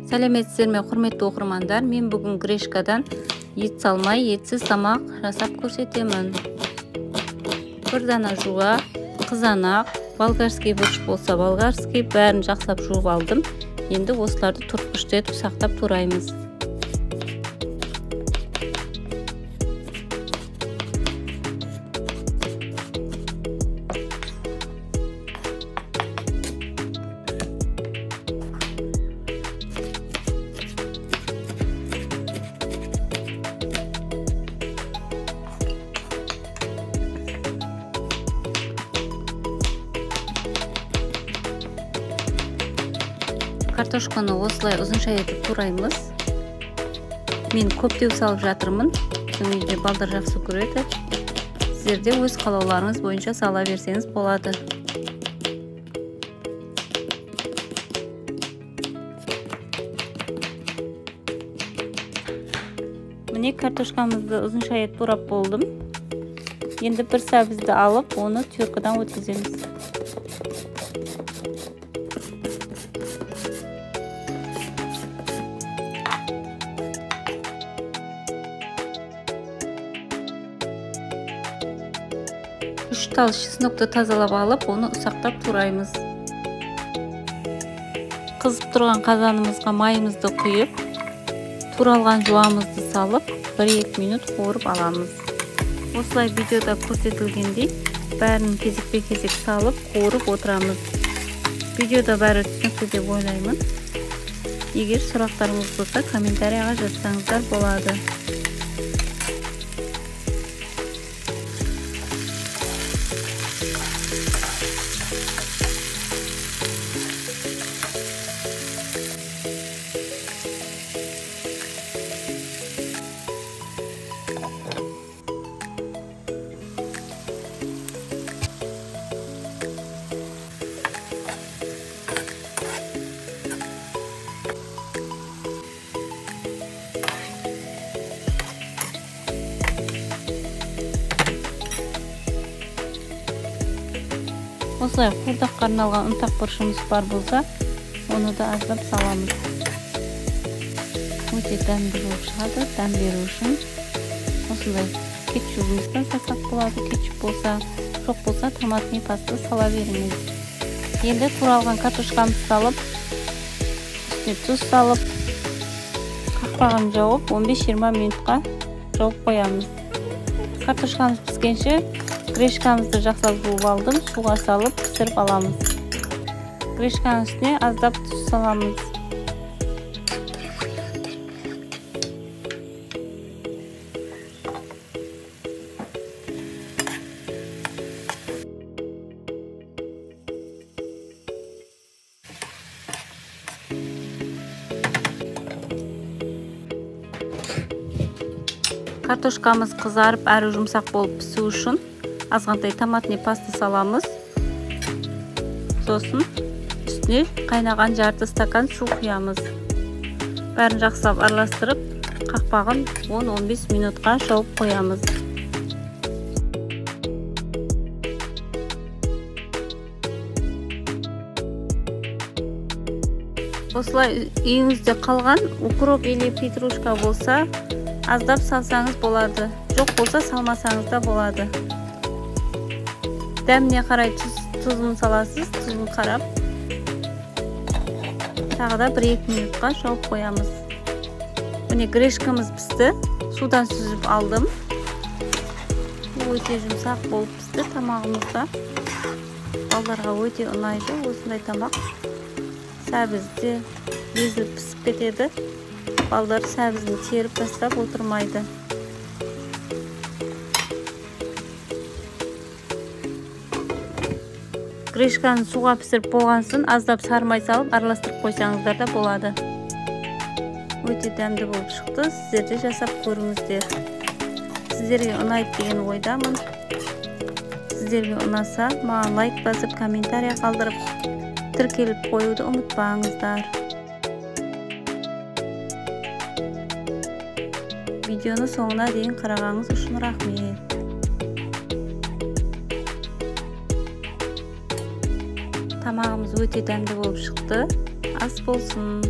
Сәлеметсіздер ме, құрметті оқырмандар? Мен бүгін гречкадан ет салмай, етсіз тамақ жасап көрсетемін. Бір дана жуа, қызанақ, болгарский бұрыш болса болгарский, бәрін жақсылап жуып алдым. Енді осыларды төртбұрышты етіп сақтап тураймыз. Картошканы осылай ұзынша етіп тураймыз. Мен көптеу салып жатырмын. Біздің үйде балдар жақсы көреді. Сіздер де өз қалауларыңыз бойынша сала берсеңіз болады. Міне, картошкамызды ұзынша етіп турап болдым. Енді бір сәбізді алып, оны тюркадан өткіземіз. Үш тал чеснокты тазалап алып, оны ұсақтап тураймыз. Қызып тұрған қазанымызға майымызды құйып, туралған жуамызды салып, 1-2 минут қуырып аламыз. Осылай видеода көрсетілгендей, бәрін кезекпе-кезек салып, қуырып отырамыз. Видеода бәрі түсінікті деп ойлаймын. Егер сұрақтарыңыз болса, комментарияға жазсаңыздар болады. Осылай қуырдаққа арналған ұнтақ бұрышымыз бар болса, оны да аздап саламыз. Өте дәмді болып шығады. Дәм беру үшін осындай кетчубымыздан салсақ болады. Кетчуп болса, жоқ болса томатный паста сала беріңіз. Енді туралған картошкамызды салып, үстіне тұз салып, қақпағын жауып, 15-20 минутқа жауып қоямыз. Картошкамыз піскенше гречкамызды жақсылап жуып алдым, суға салып пісіріп аламыз. Гречканың үстіне аздап тұз саламыз. Картошкамыз қызарып әрі жұмсақ болып пісу үшін азғантай томатный паста саламыз. Сосын үстіне қайнаған жарты стакан су құямыз. Бәрін жақсылап араластырып, қақпағын 10-15 минутқа жауып қоямыз. Осылай үйіңізде қалған укроп или петрушка болса, аздап салсаңыз болады. Жоқ болса салмасаңыз да болады. Дәміне қарай тұзын саласыз, тұзын қарап, тағы да 1-2 минутқа жауып қоямыз. Міне, гречкамыз пісті, судан сүзіп алдым. Өте жұмсақ болып пісті тамағымызда. Балдарға өте ұнайды осындай тамақ. Сәбіз де езіліп пісіп кетеді. Балдар сәбізін теріп тастап отырмайды. Гречканы суға пісіріп болған соң аздап сары май салып араластырып қойсаңыздар да болады. Өте дәмді болып шықты. Сіздер де жасап көріңіздер. Сіздерге ұнайды деген ойдамын. Сіздерге ұнаса, маған лайк басып, комментария қалдырып, тіркеліп қоюды ұмытпаңыздар. Видеоны соңына дейін қарағаныңыз үшін рахмет. Тамағымыз өте дәмді болып шықты. Ас болсын.